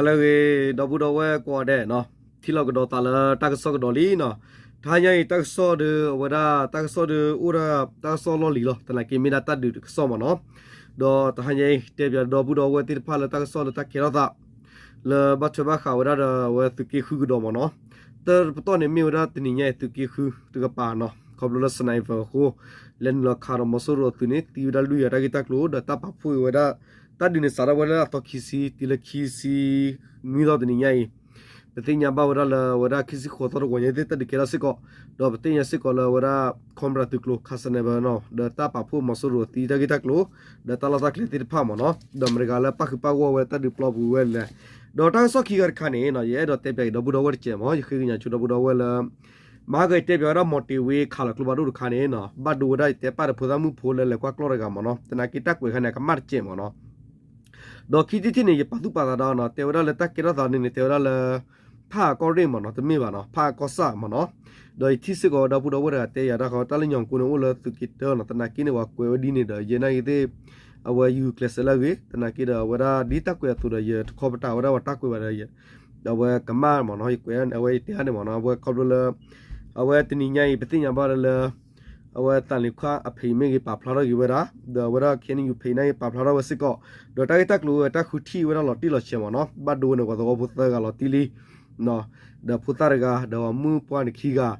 လၢအဂ့ၤ ဒီပုၢ်ဒီဝဲၢ်ကိးဂၤဒဲးနီၤ, ထံၣ်လိာ်ကဒီးသးလၢတၢ်ကစီၣ်ကဒီးလံနီၤ. တဟါညါအံၤ တၢ်ကစီၣ်ဒီး အဝဲဒၣ်တၢ်ကစီၣ်ဒီးအိၣ်ဒၣ် တၢ်ကစီၣ်လီၢ်လံၤလီၤ. သနာ်က့မ့ၢ်ဒၣ်တၢ်ဒုးတကစီၣ်မ့ၢ်နီၤ. ဒီးတဟါညါအံၤ တဲပၠးဒီပုၢ်ဒီဝဲၢ်သ့ၣ်တဖၣ်လၢတၢ်ကစီၣ်လၢတၢ်ကဲထီၣ်သး လၢဘၣ်ထွဲဘၣ်ဃးဝဲဒၣ်ဒီးအဝဲသုးက့ဃုကဒီးမ့ၢ်နီၤ. တၢ်ပတီၢ်န့ၣ်မ့ၢ်ဝဲဒၣ်တနံၤညါအံၤ သုးက့ဃုတကပၤနီၤ, ခီဖျိလၢ sniper အဃိ လဲၤနုာ်လီၤခးဒီးမီၤစိရိၤအသုးန့ၣ် သံဝဲဒၣ်လွံၢ်ဂၤတၢ်ဂ့ၢ်တၢ်ကျိၤ ဒီးတၢ်ပာ်ဖှိၣ်ဝဲဒၣ် တၢ်ဒုးန့ၣ်စးထီၣ်ဝဲလၢအသီခံဆံ တုၤလၢခံဆံနွံသီတနံၤညါအံၤ ပသ့ၣ်ညါဘၣ်ဝဲဒၣ်လၢအဝဲဒၣ်ခံဆံဃိးသီတဂီၤညါသ့ၣ်တၢ်ဒုးကဲထီၣ်စ့ၢ်ကီး, ဒီးပသ့ၣ်ညါစ့ၢ်ကီးလၢအဝဲဒၣ် Cobra သုးကျိၤ ခး sniper နီၤ ဒီးတၢ်ပာ်ဖှိၣ်မီၤစိရိၤအသံတၢ်ဂ့ၢ်တၢ်ကျိၤ ဒီးတၢ်လီၢ်တၢ်ကျဲသ့ၣ်တဖၣ်မ့ၢ်နီၤ, ဒီးမတၤတဂၤလၢပၣ်ဃုာ်ပၣ်ဂီၢ်ဝဲတၢ်ဒုးပျီပူၤဝဲလဲၣ်. ဒီးတၢ်ကစီၣ်ခံဂၤတခါန့ၣ်နီၤ ယအဲၣ်ဒိးတဲပၠးက့ၤဒီပုၢ်ဒီဝဲၢ်တစဲးမ့ၢ် ယဃ့ကညးဆိဒီပုၢ်ဒီဝဲၢ်လၢ မဟါကယတဲပၠးဝဲဒၣ် မီၤတ့ၤဝ့ ခးလီၤကျိဖးဒိၣ်တခါန့ၣ်နီၤ ဘၣ်ဒိဝဲဒၣ်ယတဲပၣ်တဖိသၣ်မုၣ်ဖိလၢလဲၤကွၢ်ကျီၢ်တဂၤမ့ၢ်နီၤ, သနာ်က့တၢ်ကွဲးခါန့ၣ် အကမၣ်တစဲးမ့ၢ်နီၤ. ဒီးခံထံၣ်တထံၣ်န့ၣ် ယပာ်သူၣ်ပာ်သးဒီးနီၤ တဲဝဲဒၣ်လၢတၢ်ကဲထီၣ်သးန့ၣ်န့ၣ် တဲဝဲဒၣ်လၢ ဖးအကီၢ်ရ့ၣ်မ့ၢ်နီၤ, တမ့ၢ်ဘၣ်နီၤ, ဖးအကီၢ်ဆၣ်မ့ၢ်နီၤ. ဒီးယထံၣ်စ့ၢ်ကီးဝဲဒီပုၢ်ဒီဝဲၢ်တဂၤတဲယၤတၢ်ဃီ တၢ်လၢညိးကိန့ၣ်အိၣ်လၢသုးက့တၢနီၤ, သနာ်က့န့ၣ်ပှၤကွဲးဝဲဒ်န့ၣ်ဒီး ယဲနာ်က့သ့ၣ် အဝဲယူၤကျဲးစၢးလၢအဂ့ၤ, သနာ်က့ဒီးအဝဲဒၣ်ဒ်တၢ်ကွဲးအသိးဒီး ယတခီပတာ်ဝဲဒၣ်ပှၤတၢ်ကွဲးဘၣ်ဒီး ဒီးအဝဲကမၣ်မ့ၢ်နီၤ, ယကွဲးအဝဲယတဲအါန့ၣ်မ့ၢ်နီၤ, အဝဲခီဖျိလၢ အဝဲတနံၤညါအံၤ ပသ့ၣ်ညါဘၣ်လၢ အဝဲသးလံၤခွါအဖံးမ့ၢ်ဂ့ၤ ပာ်ဖျါထီၣ်က့ၤဝဲဒၣ်, ဒီးအဝဲဒၣ် ခ့ၣ်အဲၣ်ယူၣ် ဖံးနာ်က့ပာ်ဖျါထီၣ်ဝဲစ့ၢ်ကီး, ဒီးတၢ်ဂ့ၢ်တၢ်ကျိၤဝဲတၢ်ဃုထံၣ်ဝဲဒၣ်လီၤတံၢ်လီၤဆဲးမ့ၢ်နီၤ, ဘၣ်ဒိဝဲန့ၣ် ပှၤသဝီဖိသၢဂၤလီၤတံၢ်လံ ဒီးဖိသၣ်တဂၤ ဒီးပှၤမုၣ်ပှၢ်န့ၣ်ခံဂၤ,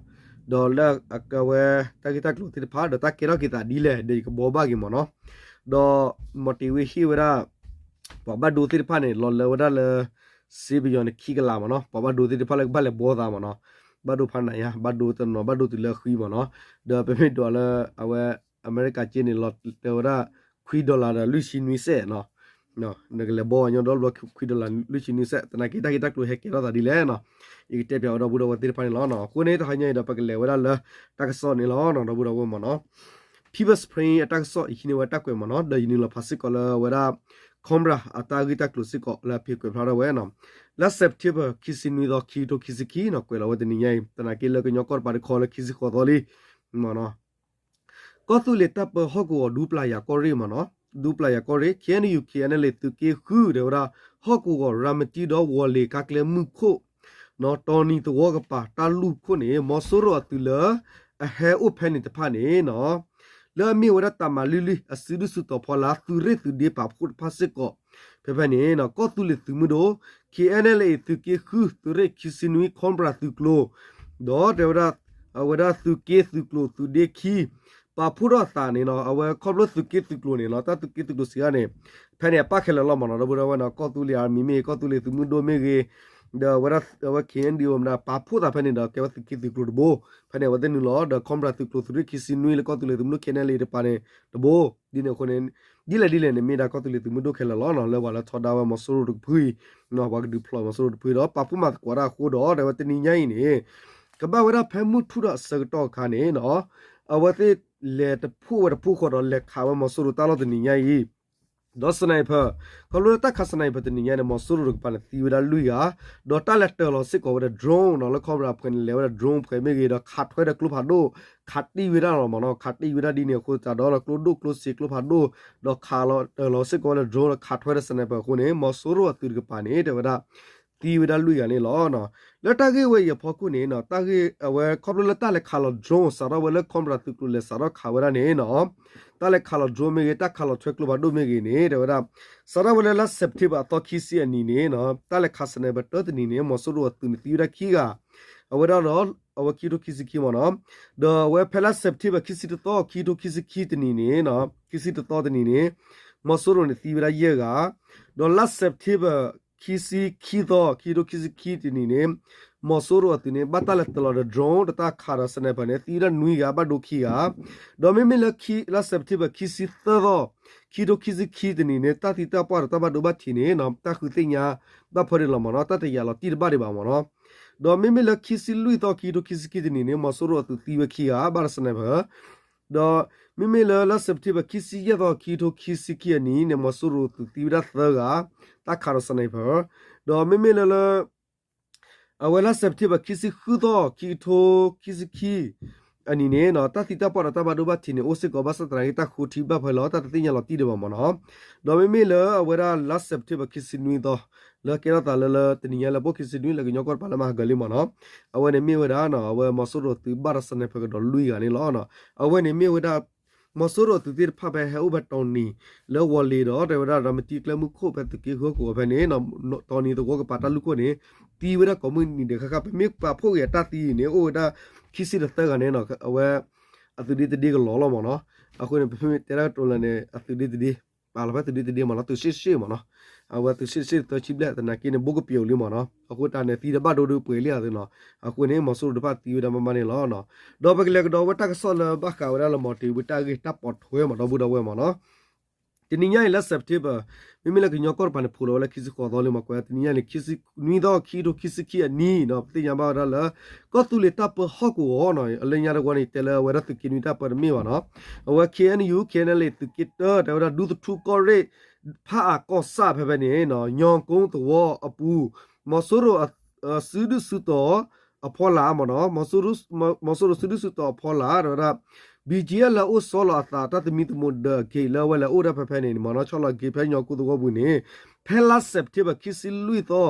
ဒီးလၢအဝဲတၢ်ဂ့ၢ်တၢ်ကျိၤသ့ၣ်တဖၣ် ဒီးတၢ်ကဲထီၣ်က့ၤသးဒ်လဲၣ် ဒီးယကဘှီဘၣ်က့ၤမ့ၢ်နီၤ, ဒီးမီၤတ့ၤဝ့ဟ့ၣ်ဝဲဒၣ် ပှၤဘၣ်ဒိသ့ၣ်တဖၣ်န့ၣ် လီၤလၢဝဲဒၣ်လၢ စ့ပယီၤန့ၣ်ခံကလးမ့ၢ်နီၤ, ပှၤဘၣ်ဒိသ့ၣ်တဖၣ်လၢကဘၣ်လဲၤဘှီသးမ့ၢ်နီၤ, ဘၣ်ဒိဖးနးယါ ဘၣ်ဒိတနီၤ ဘၣ်ဒိတုၤလၢအဃံမ့ၢ်နီၤ, ဒီးပမ့ၢ်ဒိးလၢ အဝဲ အမဲရကၤက့န့ၣ် လီၤတဲာ်ဝဲဒၣ် ခွံ dollar ဒီးလွံၢ်ဆံနွံစဲးနီၤ, နကလဲၤဘှီညီဒီဘျီ ခွံ dollar လွံၢ်ဆံနွံစဲး သနာ်က့တၢ်ဂ့ၢ်တၢ်ကျိၤဟဲကဲထီၣ်သးဒ်လဲၣ်နီၤ, ယကတဲပၠးဝဲဒီပုၢ်ဒီဝဲၢ်သ့ၣ်တဖၣ်န့ၣ်လီၤ. အဃိန့ၣ် တဟါညါအံၤဒီး ပကလဲၤဝဲဒၣ်လၢတၢ်ကစီၣ်န့ၣ်လီၤ ဒီပုၢ်ဒီဝဲၢ်မ့ၢ်နီၤ, People's Spring အတၢ်ကစီၣ်အံၤဟံးန့ၢ်ဝဲတၢ်ကွဲးမ့ၢ်နီၤ, ဒီးယနုာ်လီၤဖးစ့ၢ်ကီးလၢအဝဲဒၣ် Cobra အတၢ်ဂ့ၢ်တၢ်ကျိၤစ့ၢ်ကီးလၢအဖံးကွဲးဖျါထီၣ်ဝဲနီၤ, လါ September ခံဆံနွံသီ ခံကထိခံဆံခံနီၤ ကွဲးလီၤဝဲတနံၤညါအံၤ သနာ်က့လၢကညီကီၢ်တပၤတခီလၢခံဆံဃိးသီလံ မ့ၢ်နီၤ, ကီၢ်သူလ့ၤတၢ်ပၢဟီၣ်ကဝီၤဒူပျၢ်ယၤကီၢ်ရ့ၣ်မ့ၢ်နီၤ, ဒူပျၢ်ယၤကီၢ်ရ့ၣ် ခ့ၣ်အဲၣ်ယူၣ် ခ့ၣ်အဲၣ်အဲလ်အ့ သုးက့ဃု တဲဝဲဒၣ် ဟီၣ်ကဝီၤ ရၤမတံဒီးဝီၤလ့ၤကါကျဲမုၢ်ခိၣ် နီၤ တီနံၤသဝီကပၤ တၢ်လူၢ်ခိၣ်န့ၣ် မီၤစိရိၤအသုးလၢ အဟဲအိၣ်ဖဲန့ၣ်တဖၣ်န့ၣ်နီၤ လၢအမ့ၢ်ဝဲဒၣ်တၢ်မၤလွံၢ်လွံၢ် အစုဒုၣ်စုတီၤဖီလာ် သုးရ့ၣ်သုးဒ့ပာ်ဖှိၣ်တဖၣ်စ့ၢ်ကီး ဖဲဖဲန့ၣ်နီၤ ကီၢ်သူလ့ၤသုးမုၢ်ဒိၣ် ခ့ၣ်အဲၣ်အဲလ်အ့ သုးက့ဃု သုးရ့ၣ်ခံဆံနွံ Cobra သုးကျိၤ ဒီးတဲဝဲဒၣ် အဝဲဒၣ်သုးက့သုးကျိၤသုးဒ့ခံ ပာ်ဖှိၣ်ထီၣ်အသးန့ၣ်နီၤ အဝဲခီဖျိသုးက့သုးကျိၤန့ၣ်နီၤ တၢ်သုးက့သုးကျိၤစံးတၢ်န့ၣ် ဖဲန့ၣ်အပၣ်ခဲလၢာ်လီၤမ့ၢ်နီၤ ဒီပုၢ်ဒီဝဲၢ်နီၤ ကီၢ်သူလ့ၤ army မ့ၢ်ဂ့ၤ ကီၢ်သူလ့ၤသုးမုၢ်ဒိၣ်မ့ၢ်ဂ့ၤ ဒီးအဝဲဒၣ်အဝဲ ခ့ၣ်အဲၣ်ယူၣ် မတၤ ပာ်ဖှိၣ်သးဖဲန့ၣ်ဒီး ကဲဝဲသုးက့သုးကျိၤတဘိ ဖဲန့ၣ်အဝဲသ့ၣ်နုာ်လီၤ ဒီး Cobra သုးကျိၤသုးရ့ၣ်ခံဆံနွံလၢကီၢ်သူလ့ၤသုးမုၢ်ဒိၣ် ခ့ၣ်အဲၣ်အဲလ်အ့ တပၤန့ၣ်တဘိ ဒ်န့ၣ်အဃိန့ၣ် ဒ်လဲၣ်ဒ်လဲၣ်န့ၣ် မ့ၢ်ဒၣ်ကီၢ်သူလ့ၤသုးမုၢ်ဒိၣ်ခဲလၢာ်လီၤနီၤ လၢပှၤလၢထီဒါဝဲမီၤစိရိၤတကဖုအံၤ ပှၤကဒုးဖျိးမီၤစိရိၤတကဖုဒီး ပာ်ဖှိၣ်မၤသကိးတၢ်အဃိဒီး တဲဝဲတနံၤညါအံၤန့ၣ် ကဘၣ်ဝဲဒၣ်ဖဲမုၢ်ထူၣ်ဒီးအဆၢကတီၢ်အခါန့ၣ်နီၤ အဝဲသ့ၣ်လဲၤတဖှိၣ်ဝဲတဖှိၣ်ဃီဒီး လဲၤခးဝဲမီၤစိရိၤတၢ်လီၢ်တနံၤညါအံၤ ဒီး sniper ခီဖျိလၢတၢ်ခး sniper တနံၤညါန့ၣ် မီၤစိရိၤတကပၤန့ၣ်သံဝဲဒၣ်လွံၢ်ဂၤ ဒီးတၢ်လဲၤတၢၢ်လီၤစ့ၢ်ကီးဝဲဒီး drone နီၤ လၢ Cobra ဖှဲးန့ၣ် လဲၤဝဲဒၣ် drone ဖှဲးမ့ၢ်ဂ့ၤ ဒီးခးထွဲဒီးကျိဖးဒိၣ် ခးတံၢ်ဝဲဒၣ်လီၤမ့ၢ်နီၤ ခးတံၢ်ဝဲဒၣ်ဒ်န့ၣ်အဃိသတးဒီး ကျိဒိၣ်ကျိဆံးကျိဖးဒိၣ် ဒီးခးလီၤတၢၢ်လီၤစ့ၢ်ကီးဝဲဒီး drone ဒီးခးထွဲဒီး sniper အဃိန့ၣ် မီၤစိရိၤအသုးတကပၤန့ၣ် တဲဝဲဒၣ် သံဝဲဒၣ်လွံၢ်ဂၤန့ၣ်လီၤ. လၢတၢ်ဂ့ၢ်ဝဲအံၤအဖီခိၣ်န့ၣ် တၢ်ဂ့ၢ်အဝဲ ခီဖျိလၢတၢ်လဲၤခးလီၤ drone စးထီၣ်ဝဲလၢ Cobra သုးကျိၤလဲၤစးထီၣ်ခးဝဲဒၣ်န့ၣ်နီၤ တၢ်လဲၤခးလီၤ drone မ့ၢ်ဂ့ၤ တၢ်ခးလီၤထွဲကျိဖးဒိၣ်မ့ၢ်ဂ့ၤန့ၣ် တဲဝဲဒၣ် စးထီၣ်ဝဲလၢလါ September အသီခံဆံအနံၤန့ၣ်နီၤ တၢ်လဲၤခး sniper တၢတနံၤန့ၣ် မီၤစိရိၤအသုးန့ၣ်သံဝဲဒၣ်ခံဂၤ အဝဲဒၣ်ဒီး အဝဲခံကထိခံဆံခံမ့ၢ်နီၤ ဒီးအဝဲဖဲလါ September ခံဆံတသီ ခံကထိခံဆံခံတနံၤန့ၣ်နီၤ ခံဆံတသီတနံၤန့ၣ် မီၤစိရိၤန့ၣ်သံဝဲဒၣ်ယဲၢ်ဂၤ ဒီးလါ September ခံဆံခံသီ ခံကထိခံဆံခံတနံၤန့ၣ် မီၤစိရိၤအသုးန့ၣ် ဘၣ်တၢ်လဲၤတၢၢ်လီၤဒီး drone ဒီးတၢ်ခးဒီး sniper န့ၣ် သံဝဲဒၣ်နွံဂၤ ဘၣ်ဒိခံဂၤ ဒီးမ့မ့ၢ်လၢ လါ September ခံဆံသၢသီ ခံကထိခံဆံခံတနံၤန့ၣ် တၢ်သံတၢ်ပှၢ်ဒီးတၢ်ဘၣ်ဒိဘၣ်ထံးန့ၣ် တၢ်ဃုသ့ၣ်ညါဘၣ်ဖဲန့ၣ်လီၤမ့ၢ်နီၤ တၢ်တယာ်လီၤတံၢ်တဘၣ်ဒံးဘၣ်မ့ၢ်နီၤ ဒီးမ့မ့ၢ်လၢခံဆံလွံၢ်သီ ခံကထိခံဆံခံတနံၤန့ၣ် မီၤစိရိၤအသုးသံဝဲခံဂၤ ဘၣ်ဒီး sniper ဒီးမ့မ့ၢ်လၢလါ September ခံဆံယဲၢ်သီ ခံကထိခံဆံခံအနံၤန့ၣ် မီၤစိရိၤအသုးသံဝဲဒၣ်သၢဂၤ တၢ်ခးဒီး sniper ဒီးမ့မ့ၢ်လၢလၢ အဝဲလါ September ခံဆံဃုသီ ခံကထိခံဆံခံ အနံၤန့ၣ်နီၤ တၢ်သံတၢ်ပှၢ်ဒီးတၢ်ဘၣ်ဒိဘၣ်ထံးန့ၣ် အိၣ်စ့ၢ်ကီးဘၣ်ဆၣ်သနာ်က့ တၢ်ဃိထံဘၣ်ဖဲလီၤ တၢ်တသ့ၣ်ညါလီၤတံၢ်ဒံးဘၣ်မ့ၢ်နီၤ. ဒီးမ့မ့ၢ်လၢအဝဲဒၣ်လါ September ခံဆံနွံသီ လၢကဲထီၣ်သးလၢလၢတနံၤညါလၢဘိၣ်ခံဆံနွံ လၢကညီကီၢ်တပၤလၢမၤဟးဂီၤလံမ့ၢ်နီၤ. အဝဲန့ၣ်မ့ၢ်ဝဲဒၣ်နီၤ အဝဲမီၤစိရိၤသုးဘၣ်ဒီး sniper ကဒီးလွံၢ်ဂၤန့ၣ်လီၤ. အဝဲန့ၣ်မ့ၢ်ဝဲဒၣ် မီၤစိရိၤသုးသ့ၣ်တဖၣ်ဖဲဟဲအိၣ်ဖဲတီနံၤ လၢဝီၤလ့ၤဒီး တဲဝဲဒၣ်ဒီးမတံကျဲမုၢ်ခိၣ်ဖဲသုးက့ဃုကဝီၤဖဲန့ၣ် တီနံၤသဝီကပၤတၢ်လူၢ်ခိၣ်န့ၣ် သံဝဲဒၣ်ကိးမုၢ်နံၤဒဲးဃၣ်ဃၣ် ပမ့ၢ်ပာ်ဖှိၣ်က့ၤအတၢ်သံအံၤန့ၣ် အိၣ်ဝဲဒၣ်ခံဆံဒီးသၢဂၤန့ၣ်နီၤ အဝဲ အသုးဒ့တဒ့ကလီၤလီၤမ့ၢ်နီၤ. အဃိန့ၣ် ပမ့ၢ်တဲဒၣ်ကတိၤလၢန့ၣ် အသုးဒ့တဒ့ ပာ်လီၤဖဲသုးဒ့တဒ့မ့ၢ်နီၤ သုးရှ့ရှ့မ့ၢ်နီၤ. အဝဲသုးရှ့ရှ့သၢဆံဘျဲၣ် သနာ်က့န့ၣ် ဘိကပျီၤလံမ့ၢ်နီၤ. အဃိတၢ်န့ၣ် သံဒီးဘၣ်ဒိဒုးပှဲၤလံအသုးနီၤ. အဃိန့ၣ် မီၤစိရိၤတဖၣ်သံဝဲဒၣ်မးမးန့ၣ်လီၤ. ဒီးပကလဲၤကဒီးဝဲတၢ်ကစီၣ်လၢဘၣ်ဃးဝဲဒၣ်လၢမီၤတ့ၤဝ့တၢ်ဂ့ၢ်တၢ်ပိာ်ထွဲမ့ၢ်ဒီပုၢ်ဒီဝဲၢ်မ့ၢ်နီၤ. တနံၤညါအံၤလၢ September မ့မ့ၢ်လၢကညီကီၢ်တပၤန့ၣ် ဖိးလီၤဝဲလၢခံဆံဃိးသီလံမ့ၢ်ကွဲး တနံၤညါန့ၣ် ခံဆံနွံသီ ခံကထိခံဆံခံအနံၤနီၤ ပသ့ၣ်ညါဘၣ်ဝဲဒၣ်လၢ ကီၢ်သူလ့ၤတၢ်ပၢဟီၣ်ကဝီၤနီၤ အလၢညါတဝီန့ၣ် တဲလၢအဝဲဒၣ်သုးက့နွံတၢ်ပၢတမ့ၢ်ဘၣ်နီၤ. အဝဲ KNU KNLA သုးက့တၢ တဲဝဲဒၣ်ဒူသထူကီၢ်ရ့ၣ် ဖးအးကီၢ်ဆၣ်ဖဲဖဲန့ၣ် ညီကိသဝီအပူၤ မီၤစိရိၤ စုဒုၣ်စုတီၤအဖီလာ်မ့ၢ်နီၤ မီၤစိရိၤစုဒုၣ်စုတီၤအဖီလာ် တဲဝဲဒၣ် BGF လၢအအိၣ်ဆီလီၤအသးတၢ်သမံသမိးဒၢးအဂ့ၢ်လၢအဝဲလဲၤအိၣ်ဒၣ်ဖဲဖဲန့ၣ်မ့ၢ်နီၤ ဆီလီၤအဂ့ၢ်ဖဲညီကိသဝီပူၤန့ၣ် ဖဲလါ September ခံဆံလွံၢ်သီ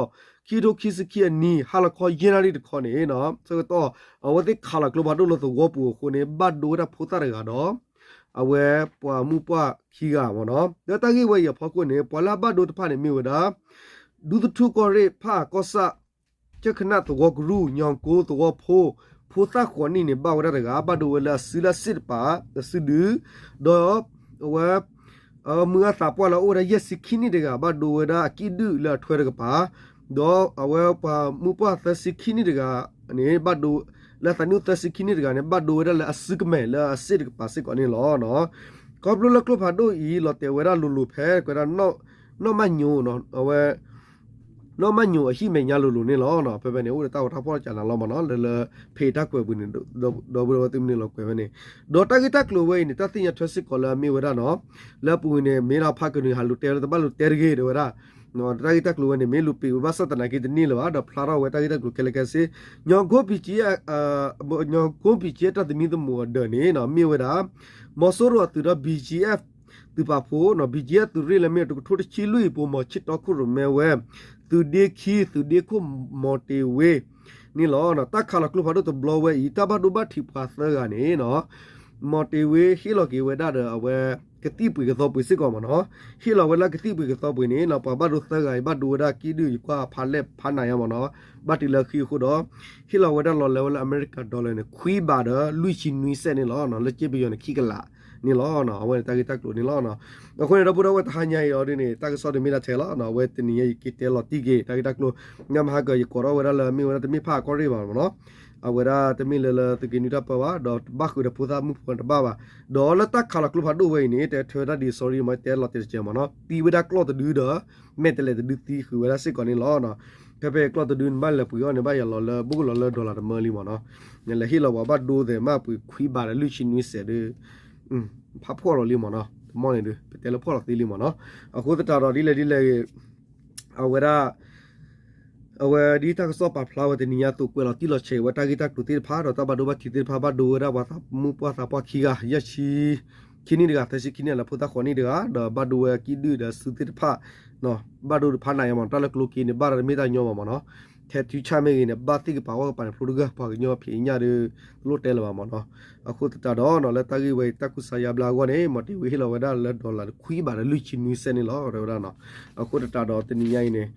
ခံကထိခံဆံခံအနံၤ ဟါလီၤခီယဲၢ်နၣ်ရံၣ်တခီန့ၣ် ဆၢကတီၢ် အဝဲသ့ၣ်ခးလီၤကျိဖးဒိၣ်လၢသဝီပူၤအဃိန့ၣ် ဘၣ်ဒိဝဲဒၣ်ဖိသၣ်တဂၤဒီး အဝဲပှၤမုၣ်ပှၢ်ခံဂၤမ့ၢ်နီၤ လၢတၢ်ဂ့ၢ်ဝဲအံၤအဖီခိၣ်န့ၣ် ပှၤလၢအဘၣ်ဒိတဖၣ်န့ၣ်မ့ၢ်ဝဲဒၣ် ဒူသထူကီၢ်ရ့ၣ် ဖးအးကီၢ်ဆၣ် ကၠၢ်ခနၣ်သဝီကရူၢ် ညီကိသဝီဖိ ဖိသၣ်ဃိးနံၣ်န့ၣ် ဘၣ်ဝဲဒၣ်တဂၤ ဘၣ်ဒိဝဲလၢအစုလၢအစ့ၣ်တပၤ အစုဒု ဒီး အဝဲ မုၢ်အသးပှၢ်လၢအအိၣ်ဝဲဒၣ်ယဲၢ်ဆံခံနံၣ်တဂၤ ဘၣ်ဒိဝဲဒၣ်အကံၣ်ဒုၣ်လၢအထွဲတကပၤ ဒီးအဝဲပှၤမုၣ်ပှၢ်သၢဆံခံနံၣ်တဂၤန့ၣ် ဘၣ်ဒိ လၢအသးနံၣ်အိၣ်သၢဆံခံနံၣ်တဂၤန့ၣ် ဘၣ်ဒိဝဲဒၣ်လၢအစုကမဲာ်လၢအစ့ၣ်တကပၤစ့ၢ်ကီးန့ၣ်လီၤ. ခီဖျိလၢကျိဖးဒိၣ်အံၤ လီၤတဲာ်ဝဲဒၣ်လိၤလိၤဖဲ ကွဲးဒၣ် နီၢ်မၢ်ညိ အဝဲ နီၢ်မၢ်ညိအဟံၣ်မဲာ်ညါလိၤလိၤန့ၣ်လီၤ. ဖဲဖဲန့ၣ် အိၣ်ဒီးတၢ်ဂီၤတၢ်ဖီၣ်တကးနၤလီၤမ့ၢ်နီၤ လၢလၢ ဖဲတၢ်ကွဲးပူၤန့ၣ် ဒီပုၢ်ဒီဝဲၢ်သုမနုၤလီၤကွဲးဝဲန့ၣ် ဒီးတၢ်ဂ့ၢ်တၢ်ကျိၤဝဲအံၤန့ၣ် တၢ်သ့ၣ်ညါထွဲစ့ၢ်ကီးလၢအမ့ၢ်ဝဲဒၣ်နီၤ လၢအပူၤကွံာ်န့ၣ် မ့ၢ်ဒၣ်ဖးကနုာ်ဟးလူၤတဲဝဲလၢတဘၣ်လူၤတဲတဂ့ၤ တဲဝဲဒၣ် တၢ်ဂ့ၢ်တၢ်ကျိၤဝဲန့ၣ် မ့ၢ်လူၤပံာ်ဝဲဘၣ်ဆၣ်သနာ်က့တန့ၢ်လၢၤဘၣ် ဒီးဖျါထီၣ်ဝဲတၢ်ဂ့ၢ်တၢ်ကျိၤခဲလၢာ်ခဲဆ့ ညီကိ BGF ညီကိ BGF တၢ်သမံသမိးအဒၢးန့ၣ် မ့ၢ်ဝဲဒၣ် မီၤစိရိၤအသုးဒီး BGF သုးပာ်ဖှိၣ် BGF သုးရ့ၣ်လၢမ့ၢ်တကထိတဆံလွံၢ်အံၤ ပိာ်မီၤဆံးတီခိၣ်ရိၣ်မဲဝဲ သုးဒ့ခံ သုးဒ့ခိၣ်မီၤတ့ၤဝ့ န့ၣ်လီၤ. တၢ်ခးလီၤကျိဖးဒိၣ်တဘျီဝဲအံၤ တၢ်ဘၣ်ဒိဘၣ်ထံးပှၤသၢဂၤန့ၣ် မီၤတ့ၤဝ့ဟ့ၣ်လီၤက့ၤဝဲဒၣ်ဒီးအဝဲ ကသံၣ်ပှ့ၤကသီပှ့ၤစ့ၢ်ကီးမ့ၢ်နီၤ ဟ့ၣ်လီၤဝဲလၢကသံၣ်ပှ့ၤကသီပှ့ၤန့ၣ် ပှၤဘၣ်ဒိသၢဂၤအံၤ ဘၣ်ဒိဝဲဒၣ်ကံၣ်ဒုၣ်ယကွၢ်ဖးလဲၢ်ဖးနးယါမ့ၢ်နီၤ ဘၣ်တုၤလၢဃံအဃိဒီး ဟ့ၣ်လီၤဝဲဒၣ်လီၤလဲၤဝဲလၢအမဲရကၤ dollar န့ၣ် ခွံဘးဒီးလွံၢ်ဆံနွံစဲးန့ၣ်လီၤ. လၢကၠ့ပယီၤန့ၣ် ခံကလးန့ၣ်လီၤ. အဝဲန့ၣ်တၢ်ဂ့ၢ်တၢ်ကျိၤန့ၣ်လီၤ. အဃိန့ၣ် ဒီပုၢ်ဒီဝဲၢ်တဟါညါအံၤအီၤဒ်န့ၣ် တၢ်ကစီၣ်ဒ်မ့ၢ်ဒၣ်ထဲလီၤ. အဝဲတနံၤညါအံၤက့ၤတဲလီၤတံၢ်က့ၤ တၢ်ဂ့ၢ်တၢ်ကျိၤ ညါမဟါကၢၤ ယကိးထီၣ်ဝဲဒၣ်လၢမ့ၢ်ဝဲဒၣ်တမ့ၢ်ဖးအကီၢ်ရ့ၣ်ဘၣ်မ့ၢ်နီၤ အဝဲဒၣ်တမ့ၢ်လၢလၢသုးက့နွံတၢ်ပၢဘၣ် ဒီးဘၣ်ဃုာ်ဒီးဖိသၣ်မုၣ်ဖိတဘၣ်ဘၣ် ဒီးလၢတၢ်ခးလီၤကျိဖးဒိၣ်ဝဲအံၤန့ၣ် တဲထွဲဝဲဒၣ်ဒ် sorry မ့ၢ်တဲလီၤတဲာ်တစဲးမ့ၢ်နီၤ သံဝဲဒၣ်ကျီၢ်တဒုဒီး မဲာ်တဲးလဲးတဒုသံဃုာ်ဝဲဒၣ်စ့ၢ်ကီးန့ၣ်လီၤ. ဖဲဖဲကျီၢ်တဒုန့ၣ် ဘၣ်လဲၤပှ့ၤအီၣ်န့ၣ် ဘၣ်ယၤလီၤလၢ ဘိၣ်ကလီၤလၢ dollar တမၢလံမ့ၢ်နီၤ လဲၤဟ့ၣ်လီၤပှၤဘၣ်ဒိသဲးမးပှ့ၤခွံဘးဒီးလွံၢ်ဆံနွံစဲးဒီး ဖးဖှီၣ်လီၤလံမ့ၢ်နီၤ တမီၢ်န့ၣ်ဒုး ပတဲလၢဖှီၣ်လီၤသံလံမ့ၢ်နီၤ အဃိသတးဒီးဒ်လဲၣ်ဒ်လဲၣ်ဂ့ၤ အဝဲဒၣ် အဝဲဒ်တၢ်ကစီၣ်ပာ်ဖျါဝဲတနံၤညါအသိး ကွဲးလီၤတံၢ်လီၤဆဲးဝဲတၢ်ဂ့ၢ်တၢ်ကျိၤသ့ၣ်တဖၣ် ဒီးတၢ်ဘၣ်ဒိဘၣ်ထံးသ့ၣ်တဖၣ် ဘၣ်ဒိဝဲဒၣ်ပှၤသးမုၣ်ပှၢ်သးပှၢ်ခံဂၤ ယဲၢ်ဆံခံနံၣ်တဂၤ သၢဆံခံနံၣ်လၢဖိသၣ်ဃိးနံၣ်တဂၤ ဒီးဘၣ်ဒိဝဲကံၣ်ဒုၣ်ဒီးစုသ့ၣ်တဖၣ် ဘၣ်ဒိတဖးနးယါမ့ၢ်နီၤ တၢ်လၢကျိက့န့ၣ် ဘၣ်ဒီးတမ့ၢ်တၢ်ညီဘၣ်မ့ၢ်နီၤ ထဲထုဆၣ်မ့ၢ်ဂ့ၤန့ၣ် ဘၣ်သ့ၣ်ကပၤဝၣ်ကပၤန့ၣ် ဖျိတဂၢၢ် ပှၤကညီဖံးညၣ်ဒီး တလိၣ်တဲလၢၤဘၣ်မ့ၢ်နီၤ အဃိသတးဒီးနီၤ လၢတၢ်ဂ့ၢ်ဝဲအံၤ တၢ်ကူစါယါဘျါအဂီၢ်န့ၣ် မီၤတ့ၤဝ့ဟ့ၣ်လီၤဝဲဒၣ်လၢ dollar ခွံဘးဒီးလွံၢ်ဆံနွံစဲးန့ၣ်လီၤ တဲဝဲဒၣ်နီၤ အဃိသတးဒီးတနံၤညါအံၤန့ၣ်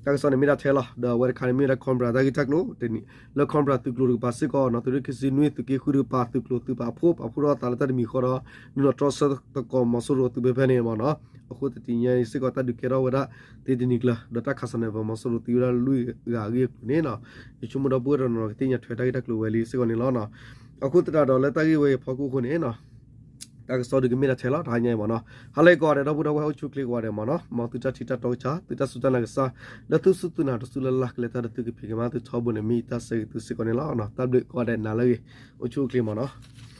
တၢ်ကစီၣ်န့ၣ်မ့ၢ်ဒၣ်ထဲလီၤ ဒီးအဝဲတခါန့ၣ်မ့ၢ်ဝဲဒၣ် Cobra တၢ်ဂ့ၢ်တၢ်ကျိၤ လၢ Cobra သုးကျိၤတကပၤစ့ၢ်ကီးနီၤ သုးရ့ၣ်ခံဆံနွံ သုးက့ဃုတကပၤ သုးကျိၤသုးပာ်ဖှိၣ် ပာ်ဖှိၣ်ထီၣ်သးလၢတၢ်တမံၤဃီဒီး နုာ်လီၤတြီဆၢသကိးမီၤစိရိၤသုးဖဲဖဲန့ၣ်မ့ၢ်နီၤ အဃိသတးတနံၤညါအံၤစ့ၢ်ကီး တၢ်ဒုးကဲထီၣ်ဝဲဒၣ် သ့တနံၤကျၢၤ ဒီးတၢ်ခးစၢၤန့ၣ် ပမီၤစိရိၤသံဝဲဒၣ်လွံၢ်ဂၤအဂ့ၢ်အကျိၤန့ၣ်နီၤ ယဆိကမိၣ်ဒီပုၢ်ဝဲၢ်တနီၤနီၤ ကသ့ၣ်ညါထွဲတၢ်ဂ့ၢ်တၢ်ကျိၤဝဲလံစ့ၢ်ကီးန့ၣ်လီၤနီၤ အဃိသတးဒီးလၢတၢ်ဂ့ၢ်ဝဲအံၤအဖီခိၣ်အဃိန့ၣ်နီၤ တၢ်ကစီၣ်ဒုးကမ့ၢ်ဒၣ်ထဲလီၤ တဟါညါအံၤမ့ၢ်နီၤ ဟါလၢအဂ့ၤကိးဂၤဒဲး ဒီပုၢ်ဒီဝဲၢ်အိၣ်ဆူၣ်အိၣ်ချ့ကိးဂၤဒဲးမ့ၢ်နီၤ မ်သုတၢ်ထံၣ်တၢ်တီကစၢ် သုတၢ်စူၢ်တၢ်နာ်ကစၢ် လၢသုစူၢ်သုနာ်တစူၢ်လၢ်လၢ်ကလဲၤတၢ်ဒီးသုကဖံးကမၤသုထီဘိန့ၣ် မ့ၢ်ယတၢ်ဆၢဂ့ၤသုစ့ၢ်ကီးန့ၣ်လီၤ တၢ်ဘျုးကိးဂၤဒဲးနၤလၢအဂ့ၤ အိၣ်ဆူၣ်အိၣ်ချ့မ့ၢ်နီၤ